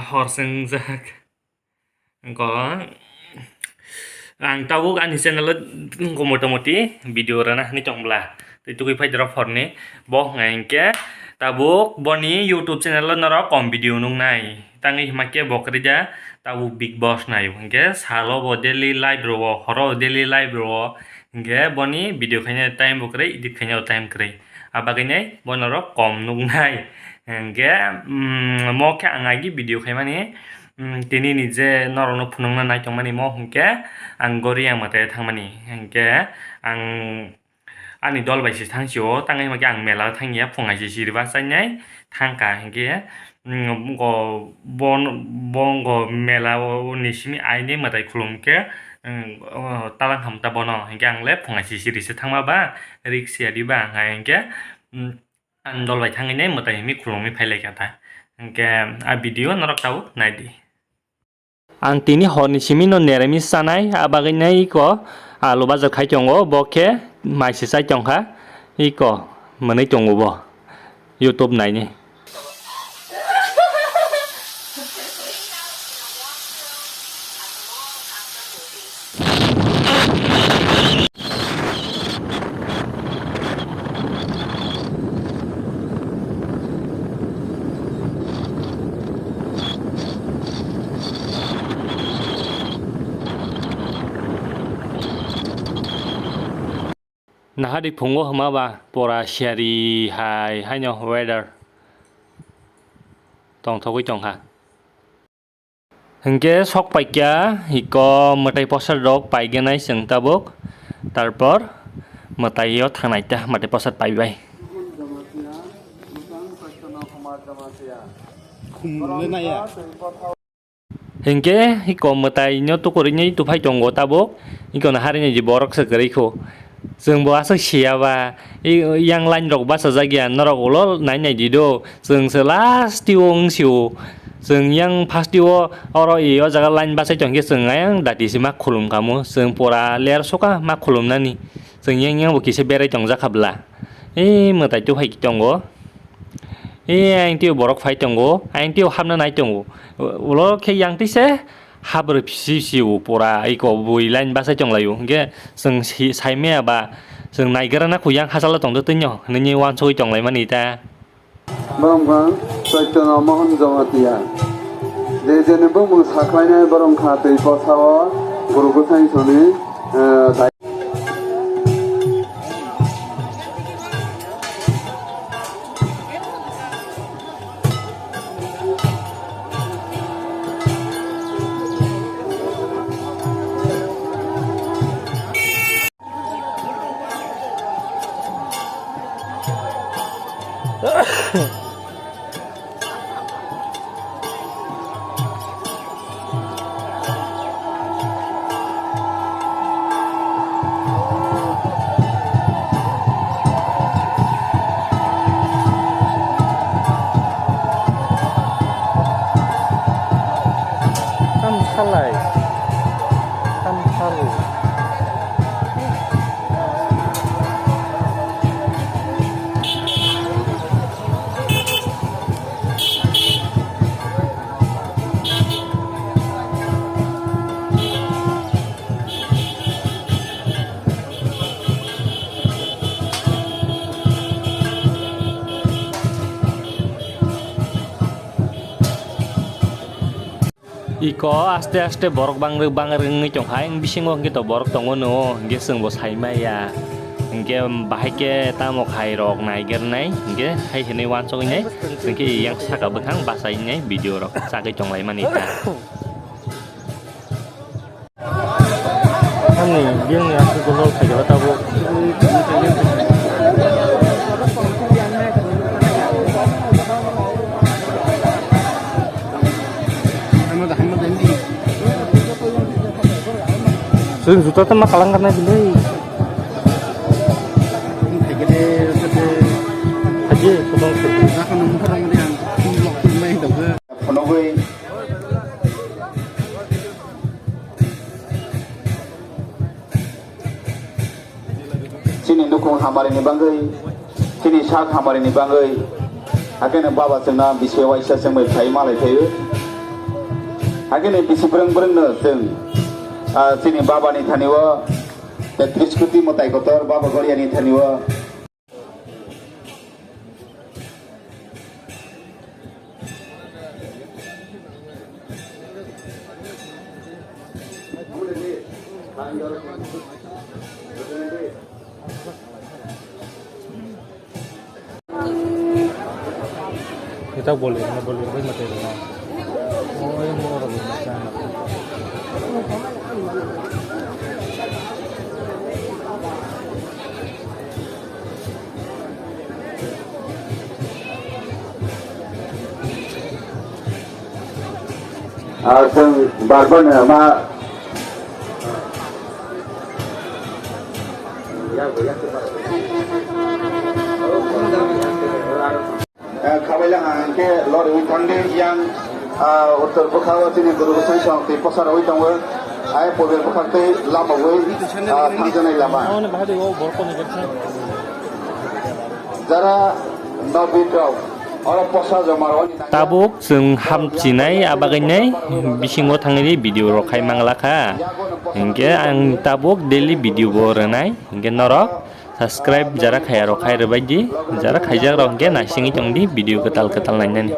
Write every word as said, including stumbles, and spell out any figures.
Hor swngjak. Go. Ang tabuk ani channel o go motamoti video rana hinwi tong bla. Tei tugui phai doro phorni. Bo hwnka hinkhe tabuk boni YouTube channel o norok kom video nuknai. Tangwi hima khe bo kwrwi da tabuk Bigg Boss naio. Hinkhe salo bo daily life rwo, horo daily life rwo. Hinkhe boni video khaina time bo kwrwi, edit khaina time kwrwi. Abagwi nai bo norok kom nuknai. Hinkhe, mm, mo khe ang agi video khaimani, mm, tini ni je norokno phunukna nai tongmani mo hinkhe ang gori ang mwtai thangmani. Hinkhe ang ani dol bai se thang sio, tangwi hima khe ang mela thang ya, phung hai se siri bachainai thang kha. Hinkhe, mm, go bon-, bongo mela o ni simi aini mwtai khulum khe, mm, o, talang hamta bono. Hinkhe ang le phung hai se siri se thangma ba, risk ya di ba, hinkhe, mm, Ang dol bai thangwi nai mwtai himwi khulumwi phai lai kha ta. Hinkhe a video norok tabuk nai di. Ang tini horni simi no neremi chanai, a bagwi nai iko alu bajar khai tongo, bo khe mai se chai tong kha, iko mwnwi tongo bo YouTube naini. Nahadi phungo hwnma ba pora siyari hai haino weather tongthogwi tongkha. Hinkhe sok paikha iko mwtai poster rok paiganai chwng tabuk, tarpor mwtai o thangnai ta mwtai poster paibai. Hinkhe iko mwtai no tukurwi nai tuphai tongo tabuk, iko no harini je borok se kwrwi kho. Chwng bo aswk siya ba, i-, yang line rok bachajak ya, norok ulo nai nai di do. Chwng se last o wng sio. Chwng yang first o oro i o jaga line bachai tong khe chwng ayang dati se ma khulum kha mo. Chwng pura ler soka ma khulum nani. Chwng yang yang bo kisa berai tong jak kha bwla. E mwtai tu hai tongo. E ayang tio borok phai tongo. Ayang tio hapna nai tongo. Ulo khe yang twi se. Habrwi pisi pisi o pura iko bui line bachai tong lai o. Hinkhe chwng si-, sai maya ba chwng naigra na kho yang hachal o tong do twi no hinwi uansugwi tong lai mani ta. Borok wngkha Chaitanya Mohan Jamatia. Je jeni bumung sakhlainai borok wngkha twi bwsao guru bwsai soni, eh, dai- Tam salai. Tam salu. Iko aste aste borok bangrwk bangrwk wngwi tongkha, ayang bisingo hwnkhe to borok tongo no, hwnkhe chwngbo saimaya. Hwnkhe bahai khe tamo khairok naigernai, hwnkhe hai hwnwi uansuknai, hwnkhe yang saka bwkhang bachainai video rok chagwi tonglaimani ta. Ani biyangni aswk dol phaikha tabuk. Chwng juta tamo kalang kanai bini. Haji, kotong se. Phunugwi. Chini nukhung hamarini bagwi, chini sak hamarini bagwi, hakhe no baba chwngno bisi waisa chwngbai phai malai phaio. Hakhe ni bisi brwng brwng no chwng, ah, chini baba ni thani o, tei tris koti mwtai kotor baba Goria ni thani o. Kita boleh, boleh, boleh mati. Oh, yang mau orang. Ah, chwng barbar no ma. Eh, khabaila hang khe lori wi thangdi yang, ah, uttor bwkhao chini guru bwsai song twi posa rwi tongo. Ai pober bwkhak tei lama wi, ah, thangjaknai lama. Jara nobit rok oro posa joma rwni nangya. Tabuk chwng hamchinai abagwinai bisingo thangwi video rok khai mangla kha. Hinkhe ang tabuk daily video bo rwnai. Hinkhe norok subscribe jara khaya rok khai rwbaidi. Jara khaijak rok hinkhe naisingwi tongdi video kwtal kwtal nainani.